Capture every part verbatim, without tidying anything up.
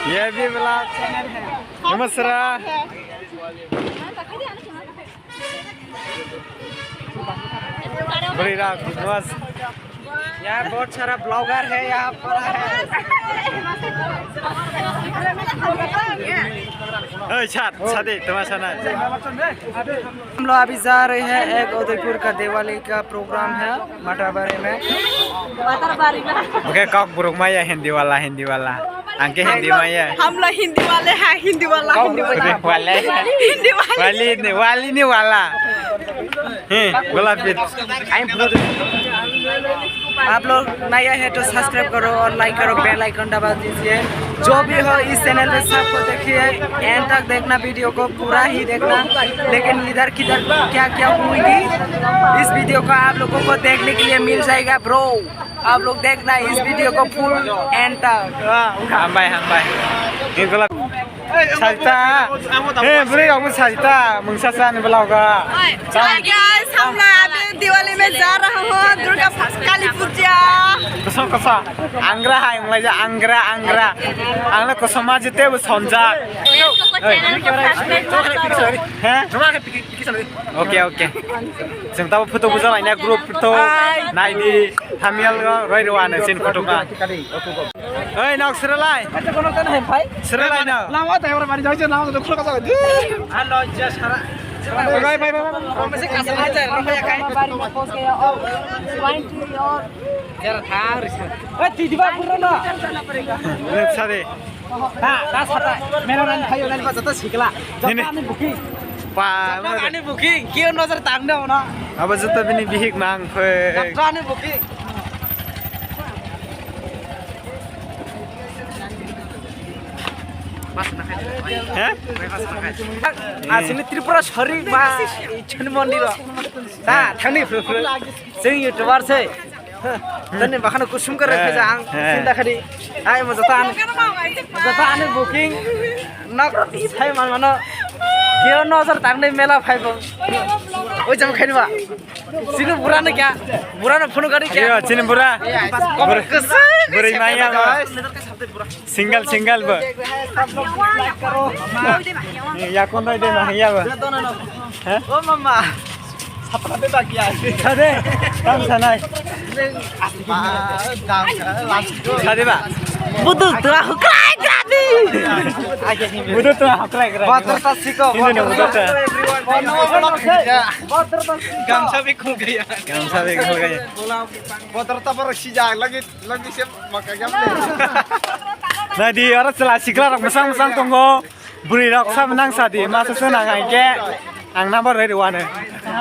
ये भी vlog नमस्कार। Bwrwi rok, namaste. यहाँ बहुत सारा ब्लॉगर है, यहाँ पर है। ओइ, साथ, साथी, तुम्हारा साथ है। हम लोग अभी जा रहे हैं, एक उदयपुर का दिवाली का प्रोग्राम है, मटाबारी में। मटाबारी में। ओके, कॉकबुरुक माया हिंदी वाला, हिंदी वाला। Ang khe Hindi maya. हम लोग हिंदी वाले हैं, हिंदी वाला, हिंदी वाला। Hindi wala. Hindi wala. Wali ni, wali ni wala. He, golapi. आप लोग नया है तो सब्सक्राइब करो और लाइक करो, बेल आइकन दबा दीजिए। जो भी हो इस चैनल पे सबको देखिए, एंड तक देखना वीडियो को, पूरा ही देखना। लेकिन इधर किधर क्या क्या होगी, इस वीडियो को आप लोगों को देखने के लिए मिल जाएगा ब्रो। आप लोग देखना इस वीडियो को फुल एंड तक। Hambai, hambai. Ini kalau sajta. Eh, beri aku sajta. Mungsa san belauga. Hi guys, हम लोग अभी दिवाली में जा रहा हूँ दुर्गा काली पूजा। Kosong kosong. Angra hai mulai ja angra angra. Angla kosong ma jete bu sonja. He? Oke, oke. Chwng tabo photo buja laina group photo. Naidi, thumbnail roi rwano sin photo ka. Oi, nok srelai. Srelai no. Lama tai ora bari jai lama to khulka jai. Alo ja sara. Bye, bye, bye, bye. Jara thang risa. Oi, tidi ba pura no. Sare. Ta, ta sata. Mera nang khayo nang ba jata sikla. Jata ani booking. Pa, jata ani booking. Kio nozar tang da ona. Abo jata bini bihik mang khoi. Jata ani booking. He? Asli Tripura sori ba ichhani mondiro. Ta, thangni phru phru. Jeng YouTuber se. Tani bakhano kusum kare khaja ang. He. Sinda khadi. Ai mo jata ani. Jata ani booking. Nok sai man mano. Kio nozar tangnai mela phaibo. Oi jam khadi ba. Sini bura no kya? Bura no phone gari kya? Ayo, sini bura. Bura. Bura maya ba. Single, single bo. Ya kon dai de na ya ba. He? O mama. Sapa de ba kya? Sade. Tam sanai. Sade ba. Budu tua hukrai gradi. Budu tua hukrai gradi. Batar ta siko. Ini ne budu tua. Gamsa bi khul gaya. Gamsa bi khul gaya. Batar ta parok sijak lagi. Lagi siap makan jam deh. Nah, di orang sela sikla rok mesang-mesang tunggu. Bwrwi rok sab nang sadi, masa se nang ang ke. Ang number roi rwano.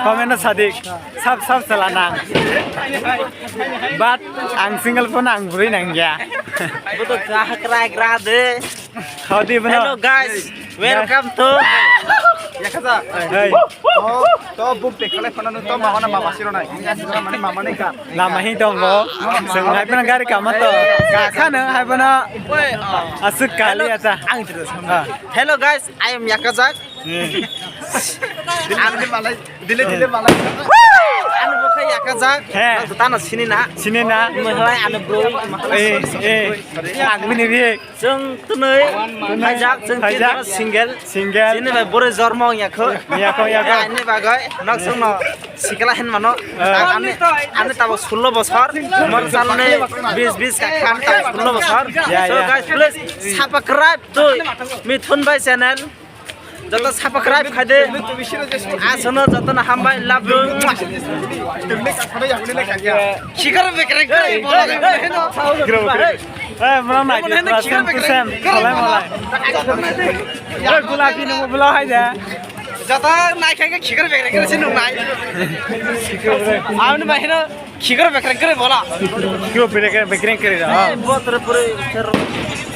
Comment no sadi. Sab, sab sela nang. But ang single phone ang bwrwi nang ya. Budu tua hukrai gradi. Hadi bana. Hello guys, welcome to. Hey. Oh, to book te khalai phone no to mama na mama siro nai. Mama ni mama ni ka. Lama hi tongo. Seng hai puna gari kama to. Ka khana hai puna. Asuk kali ata. Hello guys, I am Yakajak. Dile dile malai. Dile dile malai. Ano bokha Yakajak. He. Tano sini na. Sini na. Mahalai ano bro. Eh, eh. Ang bini bi. Chwng twnwi phaijak, chwng tini single. Single. Chini bai bwrwi jormo wngya kho. Wngya kho, wngya kho. Ani bagwi nok chwngno sikla hin mano. Ani, ani tabo sullo bosor. Mor salni bis bis ka khan tabo sullo bosor. So guys, please subscribe to Mithun Bhai channel. Joto subscribe khai de. Asono joto no hambai, love you. Khikar bekreng kore. Eh, mona nai di, mona sem sem, kholai molai. Eh, gulapi nungbo bula hai de. Joto nai khai khikar bekreng kore si nung nai. Amni bahino. Khikar bekreng kore bola. Khikar bekreng, bekreng kore da. Botre pore.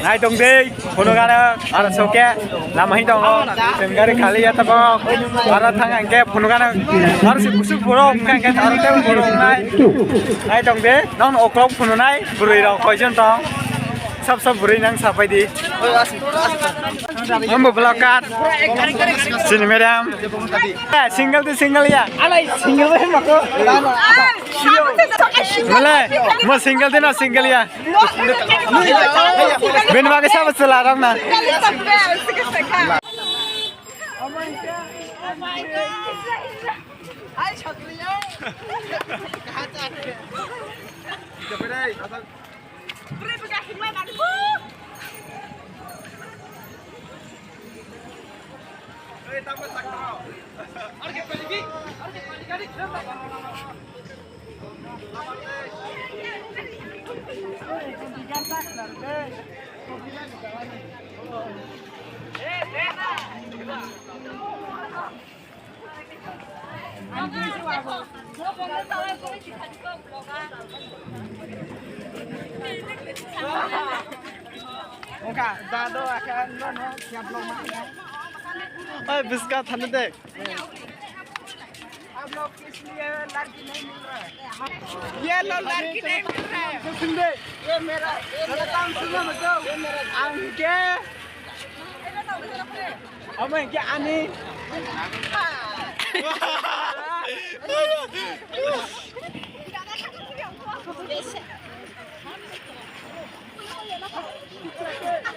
Nai tong dei, phunukgana, aro soke, lama hi tongo, sen gari khali ya tabo, aro thang angke phunukgana, aro si kusuk borok, angke aro te borok nai. Nai tong dei, non okrok phununai, bwrwi rok koijon tong. Sab sab bwrwi nang sapai di. Ambo vlog cut. Sini madam. Eh, single di single ya. Alai single bai mako. Male, mo single di na single ya. Bini bagwi sabo chwla rok na. Oi, biska thani de. आप लोग किस लिए लड़की नहीं मिल रहा है? ये लो, लड़की नहीं मिल रहा है। ये मेरा, ये मेरा काम सुनो, मतलब, ये मेरा, ang ke, amo ke ani.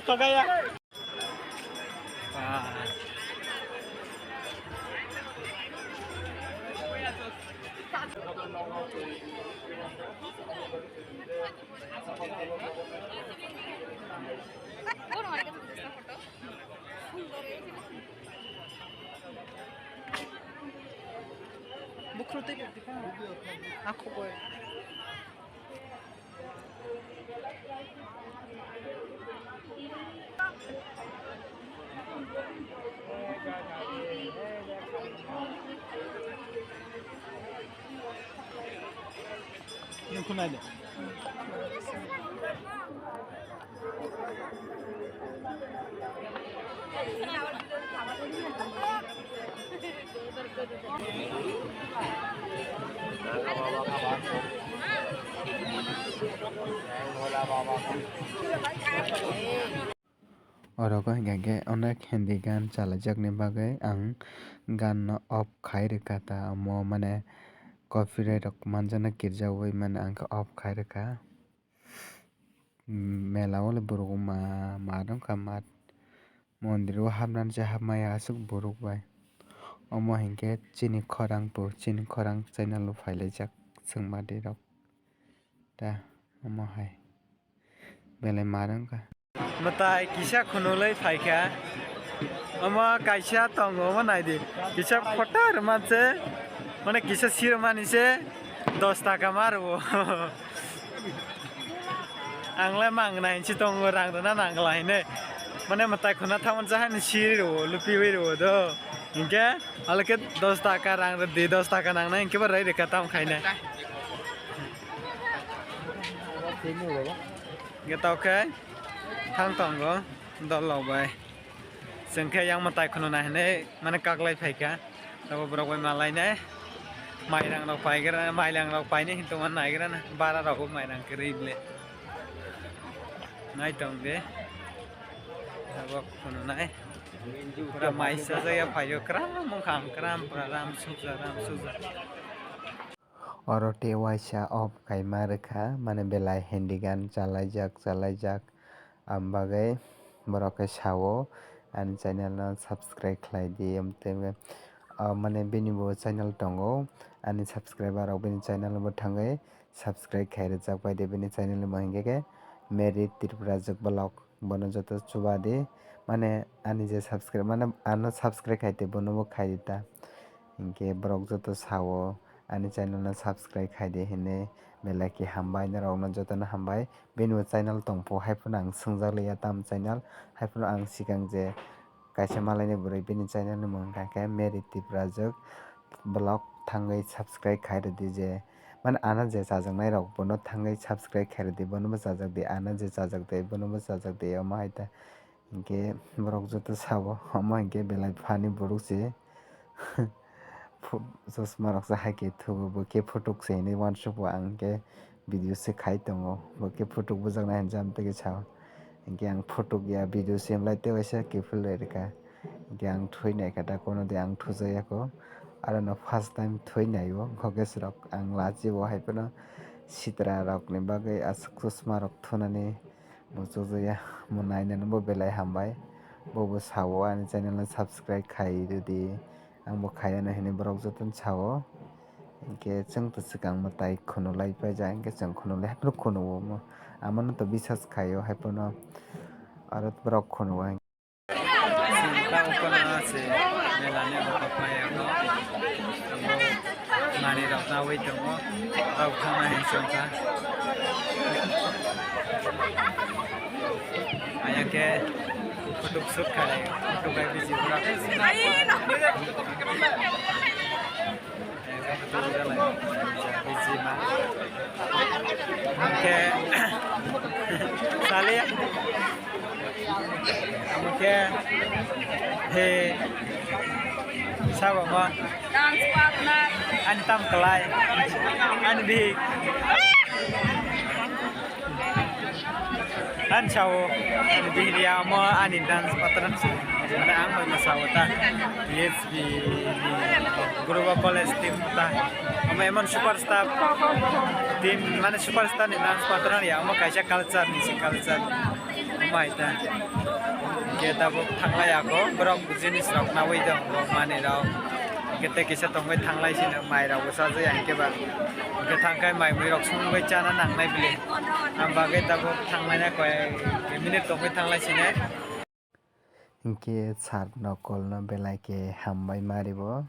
Kagaya. Bukhro tei pokti kha. Akho bo. Nung khunai de. Oro hwnkha khe onek Hindi gan chalaijak ni bagwi ang gan no off khai rwkha ta, omo mane copyright rok manjak na kirjak wi mane ang khe off khai rwkha. Mela o le borok ma, ma wngkha ma, mondir o hapnani se hapmaya aswk borok bai. Omo hinkhe chini khorang bo, chini khorang channel o phailaijak chwng madi rok ta, omo hai belai ma wngkha. Mwtai kisa khunulwi phaikha. Omo kaisa tongo, omo naidi. Kisa photo rwmani se, mane kisa sirwmani se dos taka ma rwo. Ang le mangnai hinsi tongo, rang rwna nangla hinwi. Mane mwtai khuna thamani se haino siri rwo, lupiwi rwo do. Hinkhe halokhe dos taka rang rwdi, dos taka nangnai hinkhe bo rai rwkha tamo khainai. Hinkhe tokhe. Thang tongo dol rok bai. Chwng khe yang mwtai khununa hinwi mane kaklai phaikha. Tabuk borok bai malainai. Mairang rok paigra, mairang rok painai hinwi tongma naigra na. Bara rok bo mairang kwrwi ble. Nai tong de. Tabuk khununai. Pura mai sajak ya phaio, kram wngkha ang, kram pura ram suja, ram suja. Oro tei waisa off kaima rwkha, mane belai Hindi gan chalaijak, chalaijak, am bagwi borok khe sao ani channel no subscribe khlai di, amtwi, ah, mane bini bo channel tongo, ani subscriber rok bini channel bo thangwi subscribe khai rwjak bai di, bini channel ni bo hinkhe khe Mary Tripura Vlog. Bono joto chuba di, mane ani je subscribe, mane ano subscribe khai tei bono bo khai di ta. Hinkhe borok joto sao ani channel no subscribe khai di hinwi belai khe hambai norok no joto no hambai. Bini bo channel tong pho hai phano ang swngjak liya tam channel, hai phano ang swkang je kaisa malaini bwrwi bini channel ni mung kha khe Mary Tiprajwk Vlog thangwi subscribe khai rwdi je. Mane ano je chajaknai rok bono thangwi subscribe khairwdi, bono bo chajak di, ano je chajak di, bono bo chajak di, omo hai ta. Hinkhe borok joto sabo, omo hinkhe belai funny borok se. Phu-, chosma rok se hai khe thugo, bo khe phutuk se hinwi uansukgo, ang khe video se khai tongo, bo khe phutuk bujaknai hinwi jam twi khe sao. Hinkhe ang phutuk ya, video sem lai tei waisa kiphil lai rwkha. Hinkhe ang thwi naikha da, kono de ang thujakya kho. Aro no first time thwi naio, hokhe srok ang lachi bo hai phano sitra rok ni bagwi aswk chosma rok thunani muchukjakya. Mo nainani bo belai hambai. Bobo sao ani channel no subscribe khai rwdi. Ang bo khaiya no hinwi borok jotono sao. Hinkhe chwng to swkang mwtai khunu lai paijak, hinkhe chwng khunu lai haphano khunu o mo. Amano to bisas khaio, haiphano aro borok khunu o. Chwng ta ukano se mela ni o kok maya no. Amo manwi rok nawi tongo. Rok thangna hinwi chwng kha. Ayang khe photo shoot khalai, photo bai bisi pura. Bisi ma. Khe sali. Amo khe he sabo ma. Dance partner. Ani tam kalai. Ani bihik. Ani sao. Ani bihik ya mo ani dance partner si. Mane ang bai ma sao ta. Yes, bi, bi, Guruba College team ta. Amo emon superstar team, mane superstar ni dance partner ya. Amo kaisa culture ni si culture. Mai ta. Ke tabuk thanglai ako. Borok jinis rok nawi dong. Borok mani rok. Kete kisa tongwi thanglai sino mai rok bwsa jaya hinkhe ba. Hinkhe thangkhai mai mui rok songwi chana nangnai bile. Ang bagwi tabuk thanglai na koi minute tongwi thanglai sino. Hinkhe sir nokol no belai khe hambai mari bo.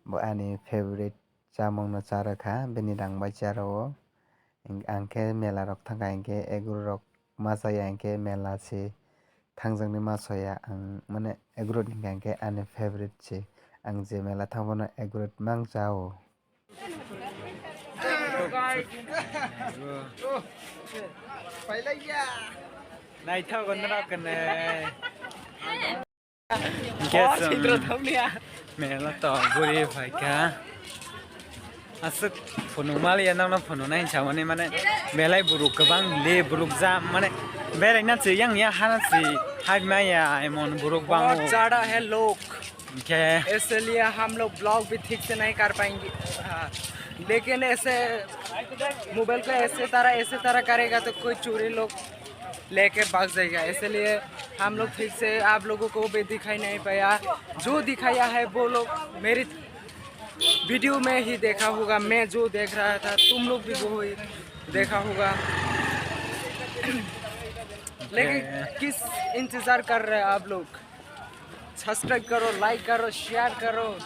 Bo ani favorite chamung no cha rwkha, bini rang bai cha rwo. Ang khe mela rok thangkha hinkhe eguro rok ma chaya hinkhe mela se thangjaknai ma soya ang, mane egurot hinkha hinkhe ani favorite se, ang je mela thangphano egurot mang chao. Naithogo norok kwnwi. Hwnkhe chwng mela to guri phaikha. Aswk phunuk maliya, nokno phunuknai hinsamani, mane belai borok kwbang le, borok jam, mane beraina se yang ya hana se hai maya emon borok bango. बहुत ज्यादा है लोग। Hwnkhe इसलिए हम लोग ब्लॉग भी ठीक से नहीं कर पाएंगे। हाँ। लेकिन ऐसे मोबाइल को ऐसे तरह, ऐसे तरह करेगा तो कोई चोरी लोग लेके भाग जाएगा, इसलिए हम लोग ठीक से आप लोगों को भी दिखाई नहीं पाया। जो दिखाया है वो लोग मेरी वीडियो में ही देखा होगा, मैं जो देख रहा था तुम लोग भी वो ही देखा होगा। लेकिन किस इंतज़ार कर रहे हैं आप लोग? सब्सक्राइब करो, लाइक करो, शेयर करो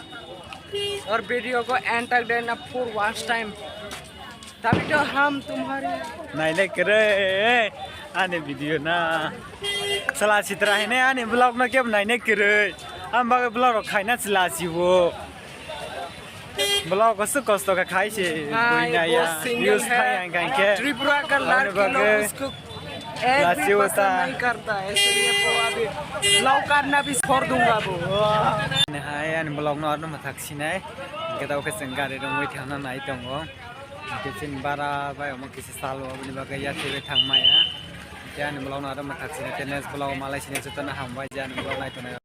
और वीडियो को एंड तक देखना, फुल वॉच टाइम, तभी तो हम तुम्हारे Nainai kwrwi ani video no. Chwla sitra hinwi ani vlog no kebo nainai kwrwi. Ang bagwi vlog rok khaina chwla siwo. Vlog aswk kosto khe khai se हाँ, buina ये ya. बहुत सिंगल Views है। Khai ang kang khe. Tripura का लड़की लोग उसको एक भी पसंद नहीं करता है, इसलिए वो अभी लव करना भी छोड़ दूंगा वो। Hai ani vlog no arno mathak sinai. Hwnkhe tabuk khe chwng gari rwngwi thangna nai tongo. Hwnkhe chini bara bai omo kisa salo, oboni bagwi yathwi bai thang maya. Hwnkhe ani vlog no arno mathak sinai, tei next vlog o malai sinai, jotono hambai je ani vlog nai tongnai.